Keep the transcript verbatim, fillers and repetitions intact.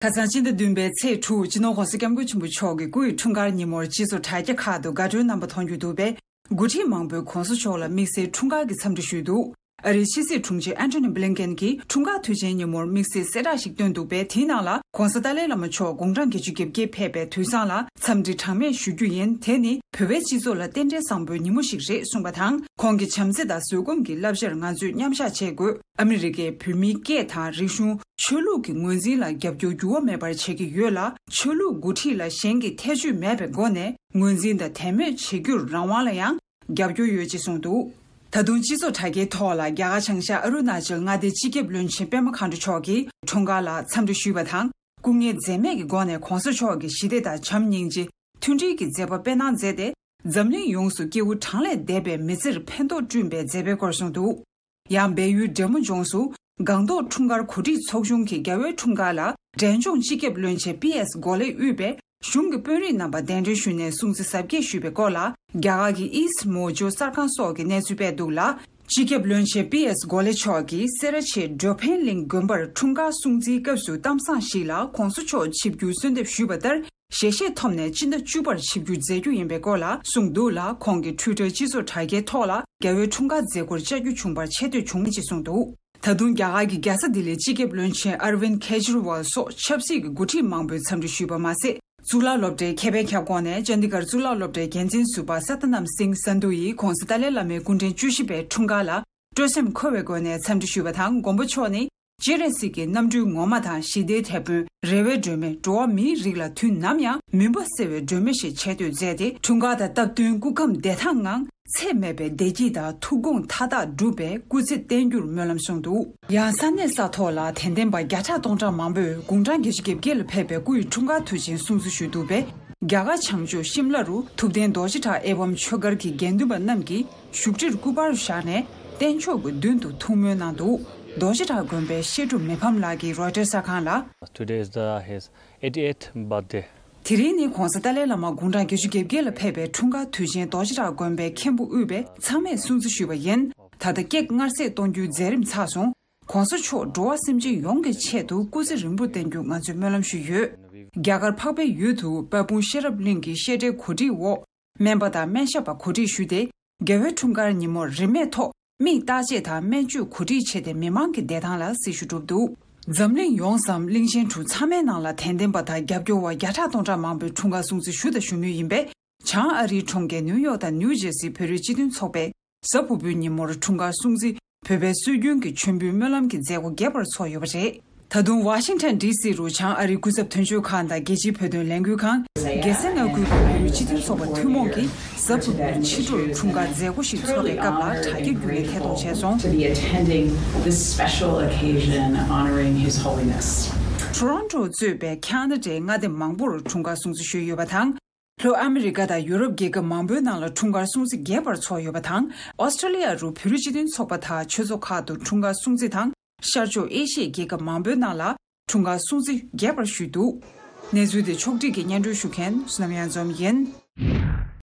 ཁ་སང་སྤྱི་ཟླ་བདུན་པའི་ཚེས་དྲུག་སྤྱི་ནོར་༸གོང་ས་༸སྐྱབས་མགོན་ཆེན་པོ་མཆོག་གི་སྐུ་ཡི་འཁྲུངས་སྐར་ཉིན་མོར་སྤྱི་ཚོགས་དྲ་རྒྱ་ཁག་ཏུ་དགའ་སྤྲོའི་རྣམ་པ་མཐོང་རྒྱུ་འདུག་པས། འགོ་ཁྲིད་མང་པོས་༸གོང་ས་མཆོག་ལ་དམིགས་བསལ་འཁྲུངས་སྐར་གྱི་འཚམས་འདྲི་ཞུས་འདུག་ཨ་རིའི་ཕྱི་སྲིད་དྲུང་ཆེ་ཨན་ཐོ་ནི་བྷི་ལིན་ཀེན་གྱིས་འཁྲུངས་སྐར་དུས་ཆེན་ཉིན་མོར་དམིགས་བསལ་གསལ་བསྒྲགས་ཤིག་བཏོན་འདུག་པས། དེའི་ནང་ལ་༸གོང་ས་ཏཱ་ལའི་བླ་མ་མཆོག་དགུང་གྲངས་བརྒྱད་ཅུ་གྱ་བརྒྱད་ཕེབས་པའི་དུས་བཟང་ལ་འཚམས་འདྲི་གྲངས་མེད་ཞུ་རྒྱུ་ཡིན། དེ་ནི་བོད་པའི་སྤྱི་ཚོགས་ལ་རྟེན་འབྲེལ་བཟང་པོའི་ཉིན་མོ་ཞིག་རེད་གསུངས་པ་དང་། ཁོང་གི་བྱམས་བརྩེ་དང་བཟོད་སྒོམ་གྱི་བསླབ་བྱར་ང་ཚོས་མཉམ་བཞག་བྱེད་དགོས། ཨ་མི་རི་ཀས་བོད་མིའི་སྐད་དང་རིག་གཞུང་། ཆོས་ལུགས་ཀྱི་ངོས་འཛིན་ལ་རྒྱབ་སྐྱོར་འགྱུར་བ་མེད་པར་བྱེད་ཀྱི་ཡོད་ལ། ཆོས་ལུགས་འགོ་ཁྲིད་ལ་གཞན་གྱི་ཐེ་བྱུས་མེད་པའི་སྒོ་ནས་ངོས་འཛིན་དང་དད་མོས་བྱེད་རྒྱུར་རང་དབང་ལ་ཡང་རྒྱབ་སྐྱོར་ཡོད་ཅེས་གསུངས་འདུག་ད་དུང་སྤྱི་ཚོགས་དྲ་རྒྱའི་ཐོག་ལ་རྒྱ་གར་བྱང་ཤར་ཨ་རུ་ན་ཅལ་མངའ་སྡེའི་སྤྱི་ཁྱབ་བློན་ཆེན་པད་མ་མཁའ་འགྲོ་མཆོག་གིས་འཁྲུངས་སྐར་ལ་འཚམས་འདྲི་ཞུས་པ་དང་། སྐུ་ངལ་འཛེམས་མེད་ཀྱི་སྒོ་ནས་༸གོང་ས་མཆོག་གིས་ཞི་བདེ་དང་བྱམས་སྙིང་རྗེ། མཐུན་སྒྲིལ་གྱི་མཛད་པ་སྤེལ་གནང་མཛད་དེ། འཛམ་གླིང་ཡོངས་སུ་སྐྱེ་བོ་གྲངས་ལས་འདས་པའི་མི་ཚེར་ཕན་ཐོགས་བསྐྲུན་པའི་མཛད་པའི་སྐོར་གསུངས་འདུག་ཡང་སྦས་ཡུལ་འབྲས་མོ་ལྗོངས་སུ་སྒང་ཏོག་འཁྲུངས་སྐར་གོ་སྒྲིག་ཚོགས་ཆུང་གིས་རྒྱལ་བའི་འཁྲུངས་སྐར་ལ་འབྲས་ལྗོངས་སྤྱི་ཁྱབ་བློན་ཆེན་པི་ཨེས་གོ་ལེ་དབུས་པའི་གཞུང་གི་དཔོན་རིགས་རྣམ་པ་གདན་འདྲེན་ཞུས་ནས་སྲུང་བརྩི་གཟབ་རྒྱས་ཞུས་པའི་སྐོར་ལ། རྒྱ་གར་གྱི་ཨིསཊ་མོ་ཇོ་གསར་ཁང་སོགས་ཀྱིས་གནས་ཚུལ་སྤེལ་འདུག་ལ། སྤྱི་ཁྱབ་བློན་ཆེན་པི་ཨེས་གོ་ལེ་མཆོག་གིས་སེ་ར་བྱེས་འགྲོ་ཕན་གླིང་དགོན་པར་འཁྲུངས་སྐར་སྲུང་བརྩིའི་སྐབས་སུ་གཏམ་བཟང་ཞིག་ལ་༸གོང་ས་མཆོག་ཆིབས་བསྒྱུར་གསོལ་འདེབས་ཞུས་པ་ལྟར། ཞལ་བཞེས་ཐོབ་ནས་སྤྱི་ཟླ་བཅུ་པར་ཆིབས་བསྒྱུར་མཛད་རྒྱུ་ཡིན་པའི་སྐོར་ལ་གསུངས་འདུག་ལ། ཁོང་གིས་ཊུའི་ཊར་སྤྱི་ཚོགས་དྲ་རྒྱའི་ཐོག་ལ་རྒྱལ་བའི་འཁྲུངས་སྐར་མཛད་སྒོར་བཅར་རྒྱུ་བྱུང་བར་ཆེ་བསྟོད་བྱུང་མེད་ཅེས་གསུངས་འདུག་ད་དུང་རྒྱ་གར་གྱི་རྒྱལ་ས་ལྡི་ལིའི་སྤྱི་ཁྱབ་བློན་ཆེན་ཨར་ཝིན་ཁེ་ཇི་རི་ཝལ་སོགས་ཆབ་སྲིད་ཀྱི་འགོ་ཁྲིད་མང་པོས་འཚམས་འདྲི་ཞུས་པ་མ་ཟད། གཙུག་ལག་སློབ་གྲྭའི་ཁེ་ཕན་ཁྱབ་ཁོངས་ནས་ཅན་ཌི་གྷར་གཙུག་ལག་སློབ་གྲྭའི་འགན་འཛིན་ཟུར་པ་སཏ་ནམ་སིང་སན་དྷུ་ཡིས་༸གོང་ས་ཏཱ་ལའི་བླ་མའི་སྐུ་ཕྲེང་བཅུ་བཞི་པའི་འཁྲུངས་སྐར་ལ་སྤྲོ་སེམས་འཁོལ་བའི་སྒོ་ནས་འཚམས་འདྲི་ཞུས་པ་དང་། མགོན་པོ་མཆོག་ནི་སྤྱན་རས་གཟིགས་ཀྱི་རྣམ་སྤྲུལ་ངོ་མ་དང་། ཞི་བདེའི་དེད་དཔོན། རེ་བའི་སྒྲོན་མེ། འགྲོ་བ་མིའི་རིགས་ལ་དུས་ནམ་ཡང་མུན་པ་སེལ་བའི་སྒྲོན་མེ་ཞེས་ཆེ་བསྟོད་མཛད་དེ། འཁྲུངས་སྐར་དང་སྟབས་བསྟུན་སྐུ་ཁམས་བདེ་ཐང་ངང་ཚད་མེད་པའི་བདེ་སྐྱིད་དང་ཐུགས་དགོངས་མཐའ་དག་འགྲུབ་པའི་སྐུ་ཚེ་བརྟན་རྒྱུར་སྨོན་ལམ་གསུངས་འདུག་ཡང་ས་གནས་ས་ཐོག་ལ་དད་ལྡན་པ་བརྒྱ་ཕྲག་སྟོང་ཕྲག་མང་པོས་དགུང་གྲངས་བརྒྱད་ཅུ་གྱ་བརྒྱད་ལ་ཕེབས་པའི་སྐུ་ཡི་འཁྲུངས་སྐར་དུས་ཆེན་སྲུང་བརྩི་ཞུས་འདུག་པས། རྒྱ་གར་བྱང་ཕྱོགས་ཤིམ་ལ་རུ་ཐུབ་བསྟན་རྡོ་རྗེ་གྲགས་ཨེ་བམ་ཆོས་སྒར་གྱི་དགེ་འདུན་པ་རྣམས་ཀྱིས་བཞུགས་ཁྲིར་སྐུ་པར་བཞག་ནས་རྟེན་མཆོག་གི་མདུན་དུ་ཐུགས་སྨོན་གནང་འདུག་རྡོ་རྗེ་གྲགས་དགོན་པའི་བཤད་སྒྲུབ་མི་ཕམ་ལགས་ཀྱིས་རོའི་ཊར་གསར་ཁང་ལ། Today is the his eighty-eighth birthday. དེ་རིང་ནི་༸གོང་ས་ཏཱ་ལའི་བླ་མ་དགུང་གྲངས་བརྒྱད་ཅུ་གྱ་བརྒྱད་ལ་ཕེབས་པའི་འཁྲུངས་སྐར་དུས་ཆེན་རྡོ་རྗེ་གྲགས་དགོན་པའི་མཁན་པོ་དབུས་པས་ཚང་མས་སྲུང་བརྩི་ཞུས་པ་ཡིན། ད་ལྟ་ཀེག་མངར་ཟས་གཏོང་རྒྱུའི་མཛད་རིམ་ཚར་སོང་། ༸གོང་ས་མཆོག་འགྲོ་བ་སེམས་ཅན་ཡོངས་ཀྱི་ཆེད་དུ་སྐུ་ཚེ་རིང་པོར་བརྟན་རྒྱུ་ང་ཚོས་སྨོན་ལམ་ཞུས་ཡོད། རྒྱ་གར་འཕགས་པའི་ཡུལ་དུ་དཔལ་སྤུངས་ཤེས་རབ་གླིང་གི་བཤད་གྲྭའི་གོ་སྒྲིག་འོག་སྨན་པ་དང་སྨན་ཞབས་པ་གོ་སྒྲིག་ཞུས་ཏེ། རྒྱལ་བའི་འཁྲུངས་སྐར་ཉིན་མོར་རིན་མེད་ཐོག་མིག་བརྟག་དཔྱད་དང་སྨན་བཅོས་གོ་སྒྲིག་བྱས་ཏེ་མི་མང་གི་བདེ་ཐང་ལ་སྲི་ཞུ་བསྒྲུབས་འདུག་འཛམ་གླིང་ཡོངས་སམ་གླིང་ཆེན་དྲུག་ཚང་མའི་ནང་ལ་དད་ལྡན་པ་དང་རྒྱབ་སྐྱོར་བ་བརྒྱ་ཕྲག་སྟོང་ཕྲག་མང་པོས་འཁྲུངས་སྐར་སྲུང་བརྩི་ཞུ་དང་ཞུ་མུས་ཡིན་པས། བྱང་ཨ་རིའི་གྲོང་ཁྱེར་ནིའུ་ཡོག་དང་ནིའུ་ཇེར་སིའི་བོད་རིགས་སྤྱི་མཐུན་ཚོགས་པས་གཟའ་ཕུར་བུའི་ཉིན་མོར་འཁྲུངས་སྐར་སྲུང་བརྩི་བོད་པའི་སྲོལ་རྒྱུན་གྱི་མཆོད་འབུལ་སྨོན་ལམ་གྱི་མཛད་སྒོ་རྒྱས་པར་ཚོགས་ཡོད་པ་རེད། ད་དུང་ཝ་ཤིང་ཊོན་ཌི་སི་རུ་བྱང་ཨ་རིའི་སྐུ་ཚབ་དོན་གཅོད་ཁང་དང་རྒྱལ་སྤྱིའི་བོད་དོན་ལས་འགུལ་ཁང་། རྒྱལ་སའི་མངའ་ཁུལ་གྱི་བོད་རིགས་སྤྱི་མཐུན་ཚོགས་པ་ཐུན་མོང་གིས་གཟའ་ཕུར་བུའི་ཕྱི་དྲོར་འཁྲུངས་སྐར་མཛད་སྒོ་ཞིག་འཚོགས་པའི་སྐབས་ལ་དྲ་རྒྱ་བརྒྱུད་ནས་ཐད་གཏོང་བྱས་སོང་། To be attending this special occasion honoring His Holiness. ཊོ་རོན་ཊོ་གཙོས་པའི་ཁ་ན་ཌའི་མངའ་སྡེ་མང་པོར་འཁྲུངས་སྐར་སྲུང་བརྩི་ཞུས་ཡོད་པ་དང་། ལྷོ་ཨ་མི་རི་ཀ་དང་ཡུ་རོབ་རྒྱལ་ཁབ་མང་པོའི་ནང་ལ་འཁྲུངས་སྐར་སྲུང་བརྩི་རྒྱས་པར་ཚོགས་ཡོད་པ་དང་། ཨོ་སི་ཀྲོ་ལི་ཡ་རུ་བོད་རིགས་སྤྱི་མཐུན་ཚོགས་པ་དང་ཆོས་ཚོགས་ཁག་ཏུ་འཁྲུངས་སྐར་སྲུང་བརྩི་དང་། ཤར་ཕྱོགས་ཨེ་ཤི་ཡའི་རྒྱལ་ཁབ་མང་པོའི་ནང་ལ་འཁྲུངས་སྐར་སྲུང་བརྩི་རྒྱས་པར་ཞུས་འདུག་གནས་ཚུལ་དེ་ཕྱོགས་སྒྲིག་གིས་སྙན་སྒྲོན་ཞུ་མཁན་བསོད་ནམས་གཡང་འཛོམས་ཡིན།